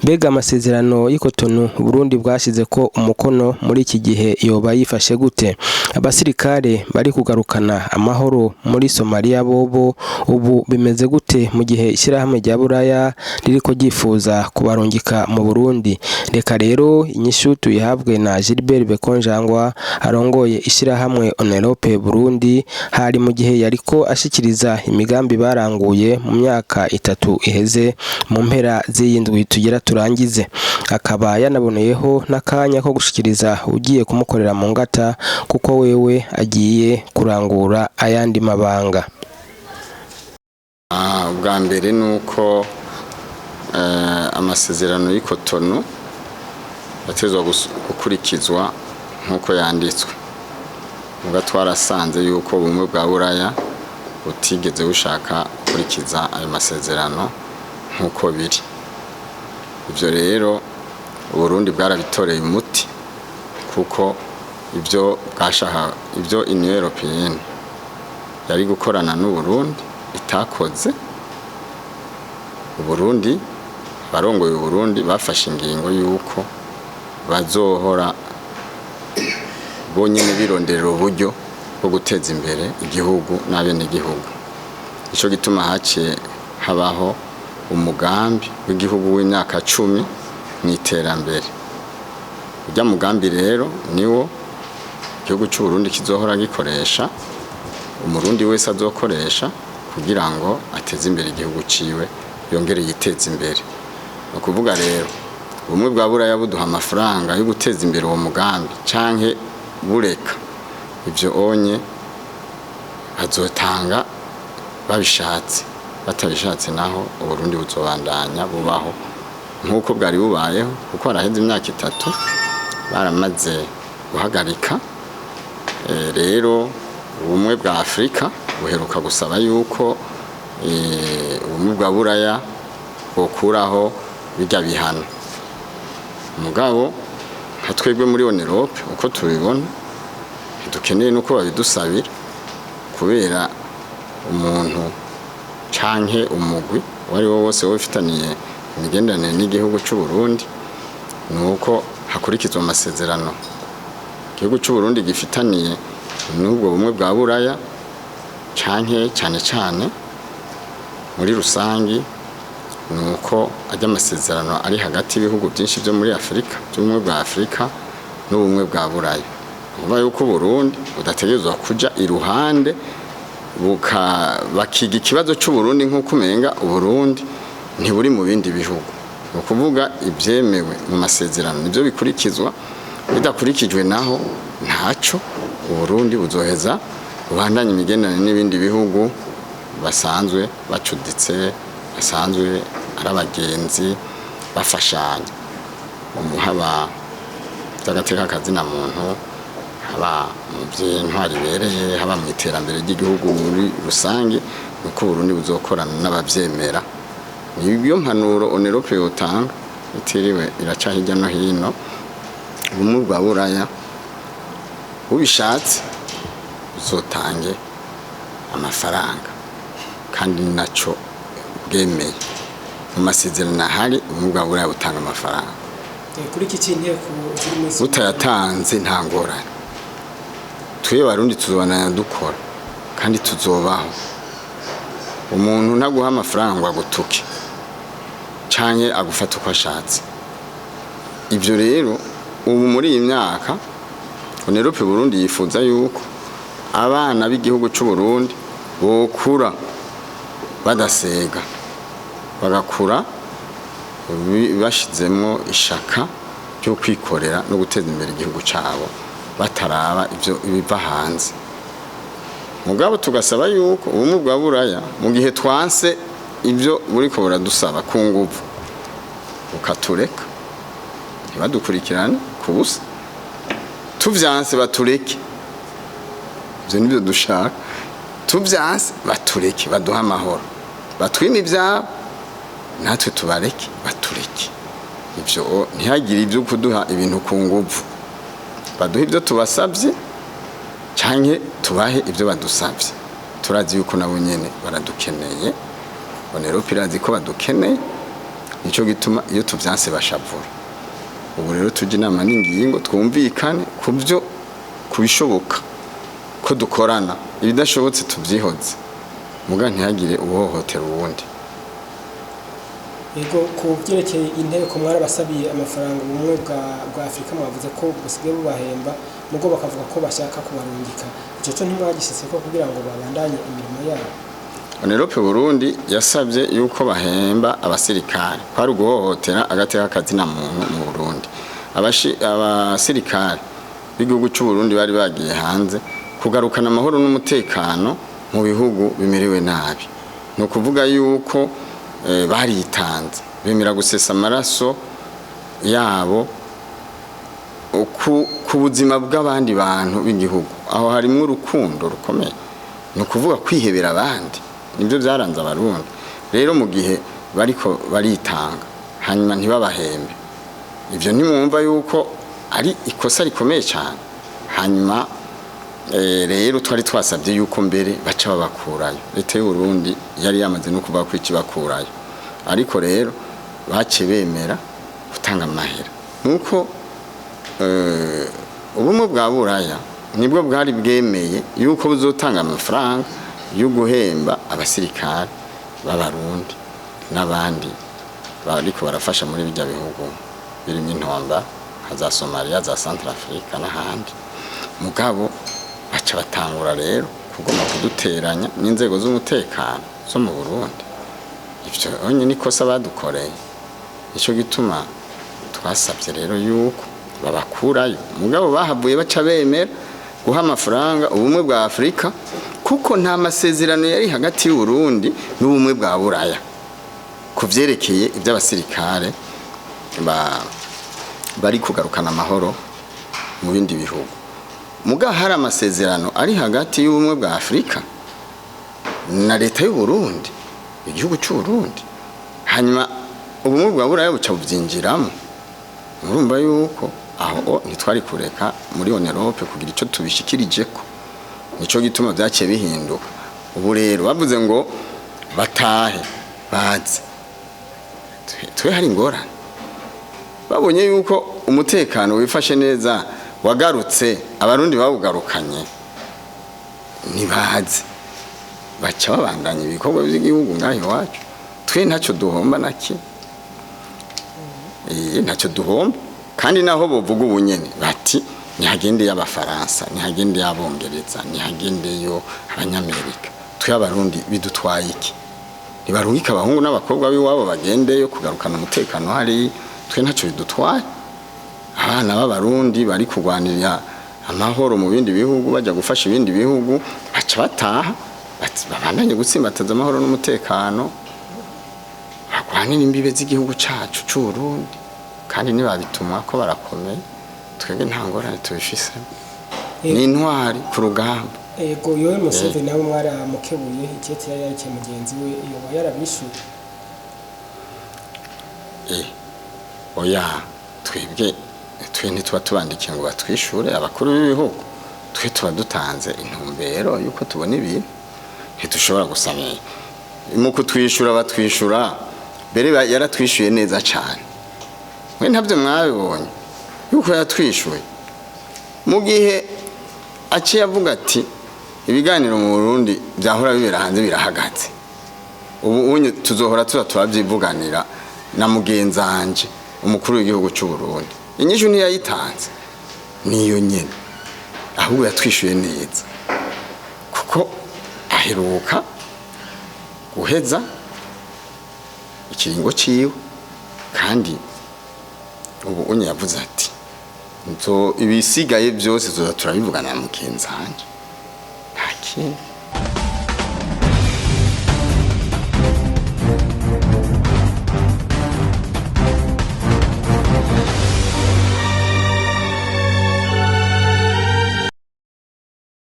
Mbega amasezerano y'i Cotonou Burundi bwashize ko umukono muri iki gihe yoba yifashe gute? Abasirikare bari kugarukana amahoro muri Somalia bobo ubu bimeze gute, mu gihe ishyirahamwe rya Buraya ririko ryifuza kubarungika mu Burundi? Reka rero inyishu tuyihabwe na Gilbert Bekonjangwa arongoye ishyirahamwe Onelope Burundi. Hari mu gihe yariko ashikiriza imigambi baranguye mu myaka 3 iheze mu mpera z'iyi ndwi tugira turangize, akaba yanaboneyeho n'akanya ko gushikiriza ugiye kumukorera mu ngata, kuko wewe agiye kurangura ayandi mabanga. Ubwa mbere ni uko amasezerano y'i Cotonou yatezwa gukurikizwa nk'uko yanditswe. Muga twarasanze yuko Ubumwe bwa Buraya butigeze bushaka gukurikiza ayo masezerano nk'uko biri. Ibyo rero Uburundi bwarabitoreye umuti, kuko ibyo bwashaka, ibyo Union Européenne yari gukorana n'Uburundi itakoze, Uburundi, abarongoye Uburundi bafashe ingingo yuko bazohora bonyene bironderera uburyo bwo guteza imbere igihugu n'abenegihugu. Ico gituma haciye habaho umugambi w'igihugu w'imyaka 10 mu iterambere. Urya mugambi rero niwo igihugu c'u Burundi kizohora gikoresha, Umurundi wese azokoresha kugira ngo ateze imbere igihugu ciwe, yongere yiteze imbere. Ni ukuvuga rero, Ubumwe bwa Buraya buduha amafaranga yo guteza imbere uwo mugambi canke bureka, ivyo onye bazotanga babishatse. Batabishatse naho, Uburundi buzobandanya bubaho nk'uko bwari bubayeho, kuko haraheze imyaka 3 baramaze guhagarika. Rero Ubumwe bwa Afurika buheruka gusaba yuko Ubumwe bwa Buraya bukuraho bijya bihano. Mugabo nka twebwe muri Onelope, uko tubibona, ntidukeneye nuko babidusabira, kubera umuntu canke umugwi uwo ari wo wose ufitaniye imigenderanire n'igihugu c'u Burundi, ni uko hakurikizwa amasezerano igihugu c'u Burundi gifitaniye n'ubwo Bumwe bwa Buraya, canke cane cane muri rusangi ni uko ajya amasezerano ari hagati y'ibihugu byinshi byo muri Afurika, by'Ubumwe bwa Afurika n'Ubumwe bwa Buraya. Uvuga yuko Burundi budategerezwa kuja iruhande bakiga ikibazo c'u Burundi nk'uko umenga Uburundi ntiburi mu bindi bihugu. Ni ukuvuga, ibyemewe mu masezerano nibyo bikurikizwa. Bidakurikijwe naho, ntaco, Uburundi buzoheza bubandanye imigenderanire n'ibindi bihugu basanzwe bacuditse, basanzwe ari abagenzi, bafashanya haba by'agateka kazina muntu, haba mu by'intwari ibereye, haba mu iterambere ry'igihugu muri rusange. Nuko Uburundi buzokorana n'abavyemera. Niyo mpanuro Onelope yotanga, itiriwe iraca hirya no hino. Ubumwe bwa Buraya ubishatse uzotange amafaranga, kandi ni naco bwemeye mu masezerano ahari. Ubumwe bwa Buraya butanga amafaranga. Kuri iki cy'inteko ziri muri Butayatanze nta ngorane. Twe Barundi tuzobandanya dukora kandi tuzobaho. Umuntu ntaguha amafaranga ngo agutuke canke agufate uko ashatse. Ibyo rero, ubu muri iyi myaka, Onelope Burundi yifuza yuko abana b'igihugu c'u Burundi bokura badasega, bagakura bashizemwo ishaka ryo kwikorera no guteza imbere igihugu cabo, bataraba ivyo ibiva hanze. Mugabo tugasaba yuko Ubumwe bwa Buraya, mu gihe twanse ibyo buriko buradusaba ku nguvu, bukatureka, ntibadukurikirane ku busa. Tuvyanse, batureke. Ivyo nivyo dushaka. Tuvyanse, batureke, baduhe amahoro, batwime ivyabo, natwe tubareke, batureke. Ivyo ntihagire ibyo kuduha ibintu ku nguvu. Baduhe ibyo tubasabye canke tubahe ibyo badusabye. Turazi yuko nabo nyene baradukeneye. Onerope irazi ko badukeneye. Nico gituma iyo tuvyanse bashavura. Ubu rero tujya inama n'ingingo, twumvikane ku byo kubishoboka ko dukorana, ibidashobotse tubyihoze, muga ntihagire uhohotera uwundi. Yego, ku byerekeye inteko, mwarabasabiye amafaranga Ubumwe bwa Afurika, mwavuze ko busigaye bubahemba, mugo bakavuga ko bashaka kubarungika. Ico co ntimwagishyitse ko kugira ngo babandanye imirimo yabo? Onerope Burundi yasabye yuko bahemba abasirikare, kwari uguhohotera agateka kazina muntu mu Burundi. Abasirikare b'igihugu cy'u Burundi bari bagiye hanze kugarukana amahoro n'umutekano mu bihugu bimerewe nabi, ni ukuvuga yuko baritanze, bemera gusesa amaraso yabo ku buzima bw'abandi bantu b'igihugu. Aho harimo urukundo rukomeye, ni ukuvuga kwihebera abandi, nibyo byaranze Abarundi. Rero mu gihe bariko baritanga hanyuma ntibabahembe, ibyo ntimwumva yuko ari ikosa rikomeye cyane? Hanyuma rero twari twasabye yuko mbere baca babakurayo. Leta y'u Burundi yari yamaze no kuvuga ko ikibakurayo, ariko rero bace bemera gutanga amahera. Nuko Ubumwe bwa Buraya nibwo bwari bwemeye yuko buzotanga amafaranga yo guhemba abasirikare b'Abarundi n'abandi bariko barafasha muri bijya bihugu birimo intomba nka za Somalia, za Centrafrica n'ahandi. Mugabo baca batangura rero kugomba kuduteranya n'inzego z'umutekano zo mu Burundi. Ivyo onye nikosa badukoreye. Nico gituma twasabye rero yuko babakurayo, mugabo bahavuye baca bemera guha amafaranga Ubumwe bwa Afurika, kuko nta masezerano yari hagati y'u Burundi n'Ubumwe bwa Buraya ku vyerekeye iby'abasirikare bari kugarukana amahoro mu bindi bihugu. Muga hari amasezerano ari hagati y'Ubumwe bwa Afurika na leta y'u Burundi, igihugu cy'u Burundi. Hanyuma Ubumwe bwa Buraya buca bubyinjiramo. Murumva yuko aho ntitwari kureka muri Onerope kugira ico tubishikirijeko. Nico gituma byaciye bihinduka. Ubu rero bavuze ngo batahe baze, twe hari ingorane. Babonye yuko umutekano wifashe neza, wagarutse, Abarundi bawugarukanye, ntibaze, baca babandanya ibikorwa by'igihugu ngaho iwacu. Twe ntacyo duhomba na kimwe, ntacyo duhomba. Kandi naho bovuga ubunyene bati ntihagendeye Abafaransa, ntihagendeye Abongereza, ntihagendeyo Abanyamerika, twe Abarundi bidutwaye iki? Ntibarungike abahungu n'abakobwa b'iwabo bagendeyo kugarukana umutekano hariya, twe ntacyo bidutwaye. Abana b'Abarundi bari kurwanira amahoro mu bindi bihugu, bajya gufasha ibindi bihugu, baca bataha babandanye gutsimbataza amahoro n'umutekano, barwanira imbibe z'igihugu cacu c'u Burundi. Kandi nibabitumwa ko barakomeye, twebwe nta ngorane tubifisemo, ni intwari ku rugamba. Ego, Yoweri Museveni nawe mwaramukebuye ikete yari yarikiye mugenzi we, yoba yarabishuye? Oya, twebwe twe ntituba tubandikiye ngo batwishure abakuru b'ibihugu. Twe tuba dutanze intumbero yuko tubona ibintu. Ntidushobora gusaba mu kutwishura, batwishura mbere yaratwishuye neza cyane. Mwe ntabyo mwabibonye yuko yatwishuye mu gihe aciye avuga ati ibiganiro mu Burundi byahora bibera hanze birahagaze, ubu unye tuzohora tuza turabyivuganira na mugenzanje umukuru w'igihugu cy'u Burundi. Inyishu ntiyayitanze, niyo nyene, ahubwo yatwishuye neza, kuko aheruka guheza ikiringo ciwe, kandi ubu unye yavuze ati nzo ibisigaye byose tuza turabivugana na mugenzanje, nta kindi.